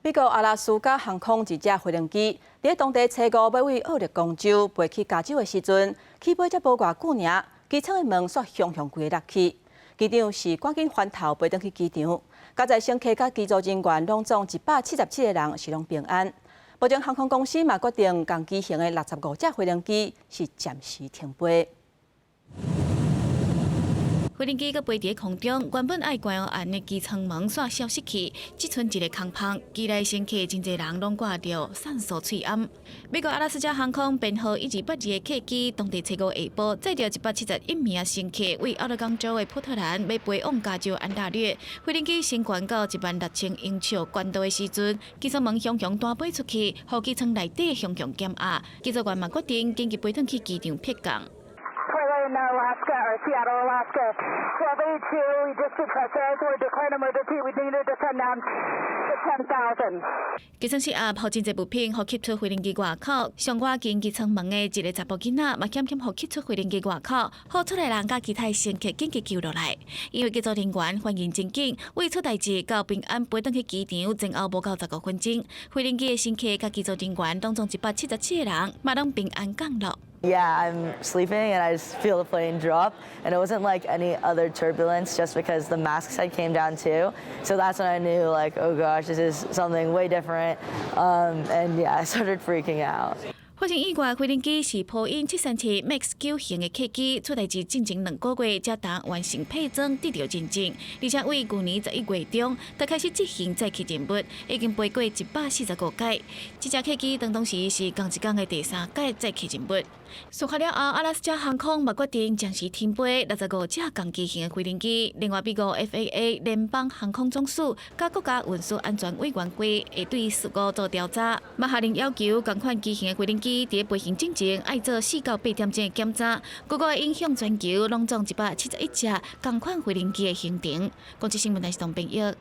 美國阿拉斯加航空一架飛行機，佇當地初五欲對奧勒岡州飛去加州的時陣，起飛才無偌久爾，機艙的門煞雄雄規个落去，機長是趕緊翻頭飛轉去機場，佳哉乘客佮機組人員攏總177個人是攏平安。目前航空公司嘛決定，仝機型的65架飛行機是暫時停飛。飛行機閣飛佇空中，原本愛關按的機艙門煞消失去，只賰一个空縫。機內乘客真濟人攏掛著酸素喙罨。美國阿拉斯加航空編號1282的客機，當地初五下晡載著171名乘客，對奧勒岡州的波特蘭欲飛往加州安大略。飛行機升懸到16,000英尺高度的時陣，機艙門雄雄彈飛出去，予機艙內底雄雄減壓。機組員嘛決定緊急飛轉去機場迫降。 Alaska or Seattle, Alaska. 1282, we just depressurized. We're declared emergency. We need to descend down to 10,000. 機艙失壓，予真濟物品予吸出飛行機外口。上倚近機艙門的一个查埔囡仔，嘛險險予吸出飛行機外口，予出來人佮其他乘客緊急救落來。因為機組人員反應真緊，對出代誌到平安飛轉去機場前後無夠15分鐘，飛行機的乘客佮機組人員攏總177個人，嘛攏平安降落。 Yeah, I'm sleeping and I just feel the plane drop. And it wasn't like any other turbulence just because the masks had came down too. So that's when I knew, like, oh gosh, this is something way different. And yeah, I started freaking out. 發生意外飛行機是波音737 MAX 9型的客機，出代誌進前2個月才剛完成配裝得著認證，而且對舊年11月中就開始執行載客任務，已經飛過145屆。這架客機當當時是仝一工的第三擺載客任務。事發了後，阿拉斯加航空嘛決定暫時停飛65架仝機型的飛行機。另外，美國 FAA 聯邦航空總署佮國家運輸安全委員會會對事故做調查，嘛下令要求仝款機型的飛行機佇飛行進前愛做4到8點鐘的檢查。閣會影響全球攏總171架仝款飛行機的行程。公視新聞台是董編譯。